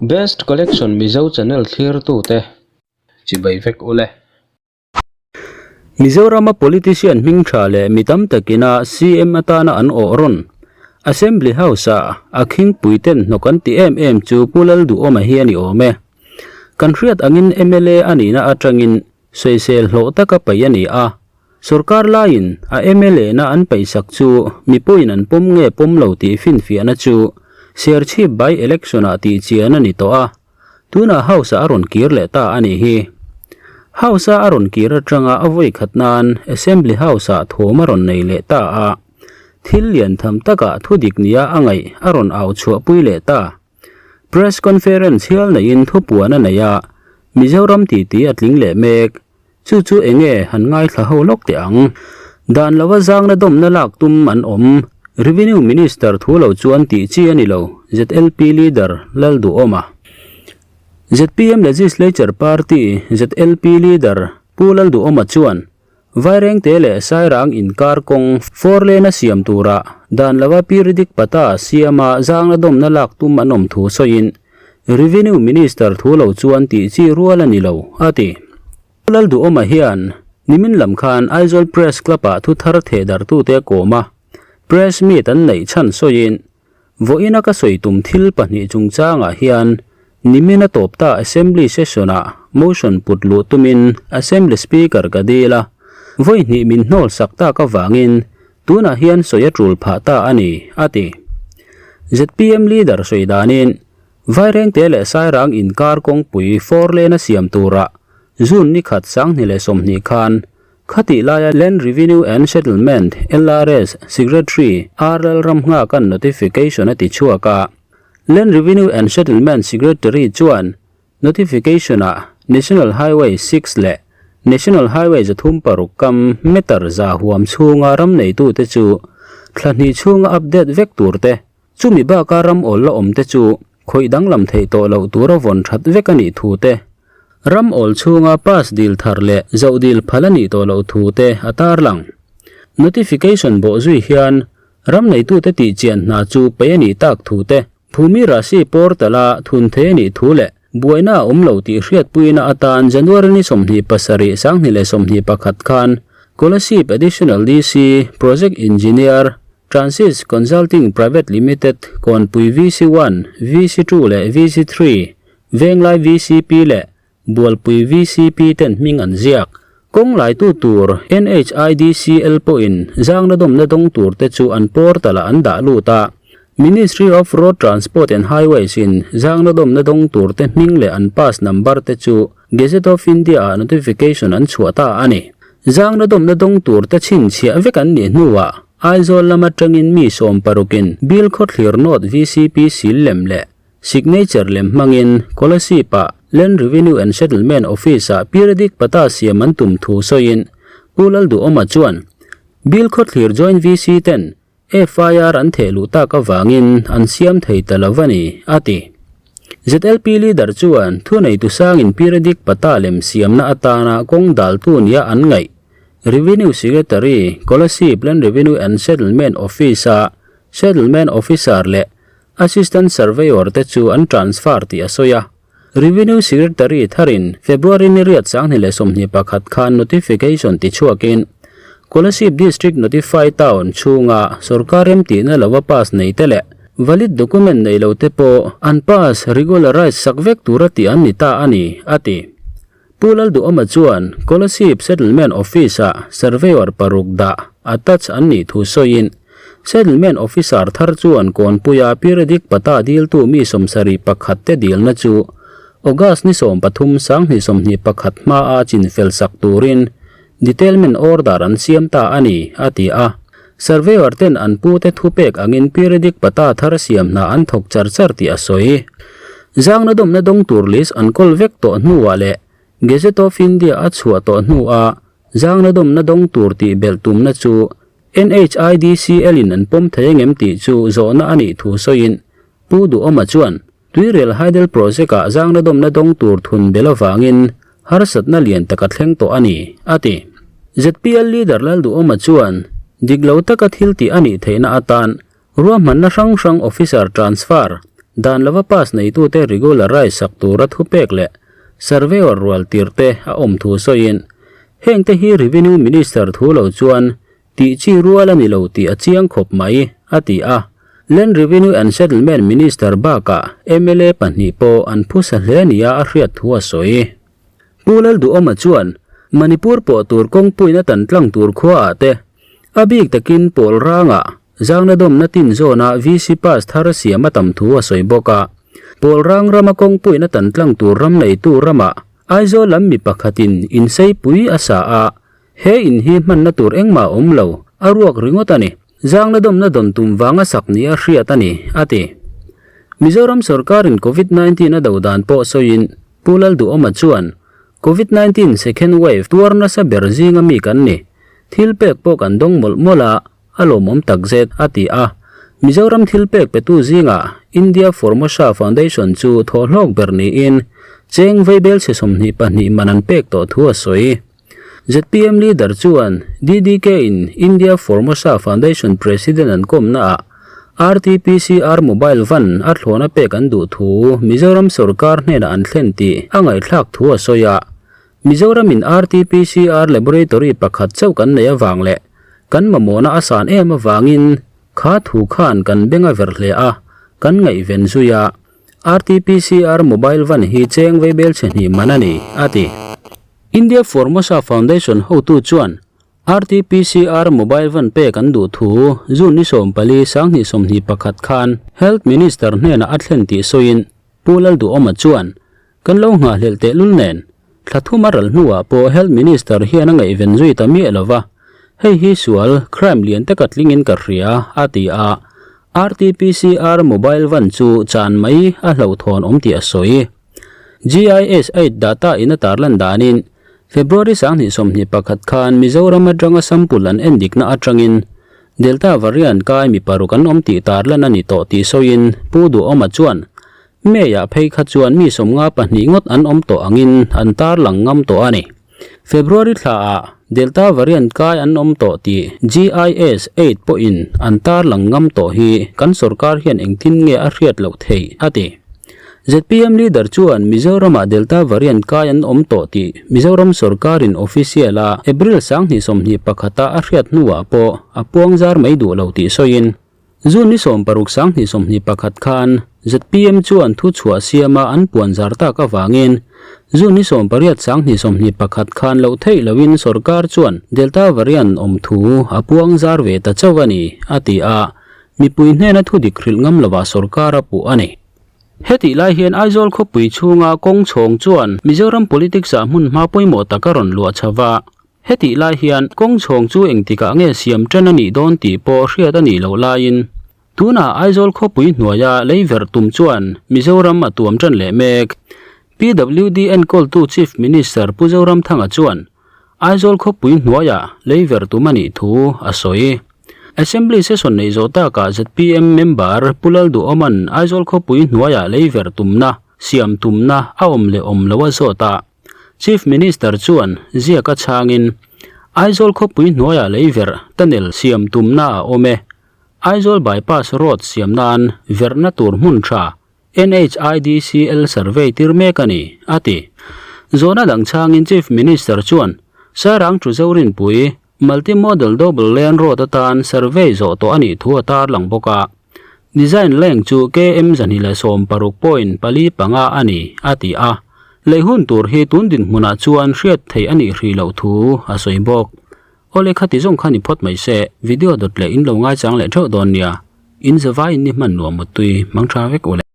Best Collection Mizo channel thlirtute chibai vek ule. Mizorama politician hming tha leh mi tam takina CM atana an awh rawn Assembly House-a a khingpui ten hnawk an ti em em chu Pu Lalduhawma hi a ni awm e. Kan hriat angin mla a nihna atangin sawisel hlawh taka paih a ni a. Sorkar laiin a mla na an paihsak chu mipuiin an pawm nge pawm lo tih finfiahna chu Serchhip by election-ah tih chian a ni tawh a, tunah House-ah a rawn kir leh ta a nih hi. House-a a rawn kir atanga a vawi khat nan Assembly House-ah thawm a rawn nei leh ta a, thil lian tham takah thudik nia a ngaih a rawn au chhuahpui leh ta. Press conference hial neiin thupuan a nei a, Mizoram titi a tling leh mek. Chu chu enge han ngaithla ho lawk teh ang. Dan lova zangna dawmna lak tum an awm. Revenue Minister thu lo chuan tih chi a ni lo, ZLP Leader Lalduhawma. Zpm Legislature Party, ZLP Leader Pu Lalduhawma chuan Vairengte leh Sairang inkar kawng four lane a siam tura dan lova periodic pata siama zangna dawmna lak tum an awm thu sawiin Revenue Minister thu lo chuan tih chi rual a ni lo, a ti. Pu Lalduhawma hian nimin lam khan Aizawl Press Club-ah thu thar thehdarhtute a kawm a, Press Meet an neih chhan sawiin, Vawiina ka sawi tum thil pahnih chungchangah hian nimin a tawp ta Assembly Session-ah motion put luh tumin Assembly Speaker ka dil a, vawi hnih min hnawl sak tak avangin Tunah hian sawi a tul phah ta a ni, a ti. Zpm leader sawi danin, Vairengte leh Sairang inkar kawngpui four lane a siam turah June ni khat 2020 khan khatih laia Land Revenue and Settlement, LRS, Secretary RL Ramnghakan notification a ti chhuak a. Land Revenue and Settlement Secretary chuan Notification-ah National Highway 6 leh National Highway 36 kam meter za huam chhunga ram neitute chu thla hnih chhunga update vek tur te, chumi baka ram awl la awm te chu khawih danglam theih tawh loh tura vawn that vek a nih thu te, ram awl chhunga pass dil thar leh zoh dil phal a nih tawh loh thu te a tarlang. Notification bawh zui hian ram neitute tihchian hna chu pei a nih tak thu te, Phumi Rasi portal-a thun thei a nih thu leh buaina a awm lo tih hriatpuina atan January ni 27, 2021 khan Kolasib Additional DC Project Engineer, Transis Consulting Private Limited, Kawnpui VC1, VC2 leh VC3, Venglai VCP leh Bualpui VCP ten hming an ziak. Kawng laitu tur NHIDCL pawhin zangna dawmna dawng tur te chu an portal-ah an dah lut a. Ministry of Road Transport and Highways in zangna dawmna dawng tur te hming leh an pass number te chu Gazette of India-ah notification an chhuah ta a ni. Zangna dawmna dawng tur te chhinchhiah vek an nih hnuah Aizawl lam atangin mi sawmparukin Bilkhawthlir North VCP sil lem leh Signature lem hmangin Kolasib-ah Land Revenue and Settlement Office-ah periodic pata siam an tum thu sawiin Pu Lalduhawma chuan Bilkhawthlir Joint VC ten FIR an theh luh tak avangin an siam thei ta lo a ni, a ti. ZLP leader chuan thuneitu sangin periodic pata lem siamna atana kawng daltu nia an ngaih Revenue Secretary, Kolasib Land Revenue and Settlement Office-a Settlement Officer leh Assistant Surveyor te chu an transfer tih a sawi a. Revenue Secretary tharin February ni riat 2021 khan notification ti chhuakin Kolasib District Notified Town chhunga sorkar remtihna lova pass nei te leh valid document nei lo te pawh an pass regularise sak vek tura tih an ni ta a ni, a ti. Pu Lalduhawma chuan Kolasib Settlement Office-ah Surveyor paruk dah attach an nih thu sawiin, Settlement Officer thar chuan Kawnpuia Periodic Pata diltu mi 71 te dilna chu August ni 13 2021 hmaa chinfel sak turin Detailment Order an siam ta a ni, a ti a. Surveyor ten an pute thupek angin Periodic Pata thar siam hna an thawk char char tih a sawi. Zangna dawmna dawng tur list an kawl vek tawh hnuah leh Gazette of India a chhuah tawh hnuah zangna dawmna dawng tur tih belh tumna chu NHIDCL in an pawm thei angem tih chu zawhna a nih thu sawiin Pu Duhawma chuan Tuirial Hydel Project-ah zangna dawmna dawng tur thun bel avangin harsatna lian tak a thleng tawh a ni, a ti. ZPL leader Lalduhawma chuan dik lo taka thil tih a nih theihna atan ruahmanna hrang hrang officer transfer, Dan lova pass neitute regularize sak tura thupek leh surveyor rual tirte a awm thu sawiin, hengte hi Revenue Minister thu lo chuan tih chi rual a ni lo tih a chiang khawp mai, a ti a. Land Revenue and Settlement Minister bakah mla pahnih pawh an phusa hle nia a hriat thu a sawi. Pu Lalduhawma chuan Manipur pawh tur kawngpuiin a tan tlang tur khuaah te, a bik takin pawl rangah zangna dawmna tin zawnah VC pass thar siam a tam thu a sawi bawk a. Pawl rang rama kawngpuiin a tan tlang tur ram neitu ramah Aizawl lam mi pakhatin inseipui a sa a, he in hi hmanna tur engmah a awm lo, a ruak ringawt a ni. Zangna dawmna dawn tum vanga sak ni a hriat a ni, a ti. Mizoram sorkarin Covid 19 a do dan pawh sawiin Pu Lalduhawma chuan, Covid 19 second wave tuar nasa ber zinga mi kan ni. Thil pek pawh kan dawng mawlh mawlh a, a lawmawm takzet, a ti a. Mizoram thil pek petu zingah India Formosa Foundation chu thawhhlawk ber niin cheng veibel chhe 22 man an pek tawh thu a sawi. Zpm leader chuan DDK in India Formosa Foundation President an kawmnaah RTPCR mobile van a thlawna pek an duh thu Mizoram sorkar hnenah an thlen tih a ngaihthlak thu a sawi a. Mizoram in RTPCR laboratory pakhat chauh kan nei avang leh kan mamawhna a san em avangin kha thu khan kan beng a ver hle a, kan ngaihven zui a. RTPCR mobile van hi cheng veibel chhe hnih man a ni, a ti. India Formosa Foundation hotu chuan RTPCR mobile van pek an duh thu June ni 14 2021 khan Health Minister hnenah a thlen tih sawiin Pu Lalduhawma chuan, Kan lo nghahhlelh tehlul nen, thla thum a ral hnuah pawh Health Minister hian a ngaihven zui ta miah lo va, hei hi sual, crime, lian taka tlingin ka hria, a ti a. RTPCR mobile van chu chan mai a hlauhthawn awm tih a sawi. GIS 8 data in a tarlan danin February 2021 khan Mizoram atanga sample an endikna atangin Delta variant kai mi paruk an awm tih tarlan a ni tawh tih sawiin Pu Duhawma chuan May-ah phei kha chuan mi 52 ngawt an awm tawh angin an tarlang ngam tawh a ni. February thlaah Delta variant kai an awm tawh tih GIS 8 pawhin an tarlang ngam tawh hi kan sorkar hian engtin nge a hriat loh theih, a ti. Zpm leader chuan Mizoramah Delta variant kai an awm tawh tih Mizoram sorkarin official a April 2021 a a hriat hnuah pawh a puang zar mai duh lo tih sawiin June ni 16 2021 khan zpm chuan thu chhuah siama an puan zar tak avangin June ni 18 2021 khan loh theih lohin sorkar chuan Delta variant awm thu a puang zar ve ta chauh a ni, a ti a, mipui hnena thu dik hrilh ngam lovah sorkar a puh a ni. Hetih lai hian Aizawl khawpui chhunga kawng chhawng chuan Mizoram politics ah hmun hma pawimawh tak a rawn luah chho va. Hetih lai hian kawng chhawng chu engtikah nge siam tan a nih dawn tih pawh hriat a nih loh laiin tunah Aizawl khawpui hnuaia lei verh tum chuan Mizoram a tuam tan leh mek. PWD enkawltu Chief Minister Pu Zoramthanga chuan Aizawl khawpui hnuaia lei verh tum a nih thu a sawi. Assembly session nei zawh takah zpm member Pu Lalduhawma'n Aizawl khawpui hnuaia lei verh tumna, siam tumna a awm leh awm lo a zawt a. Chief Minister chuan ziak a chhangin, Aizawl khawpui hnuaia lei verh tunnel siam tumna a awm e. Aizawl bypass road siam nan verhna tur hmun tha NHIDCL survey tir mek a ni, a ti. Zawhna dang chhangin Chief Minister chuan Sairang thu Zorinpui Multi-modal Double Lane Road atan survey zawh tawh a nih thu a tarlang bawk a. Design length chu KM 216.45 a ni, a ti a. Lei hun tur hi tun dinhmunah chuan hriat theih a nih hrih loh thu a sawi bawk. Awle khati zawng kha ni phawt mai se, video dawt leh in lo ngaichang leh theuh dawn nia. In zavai in ni hman nuam mutui, mang tha vek ule.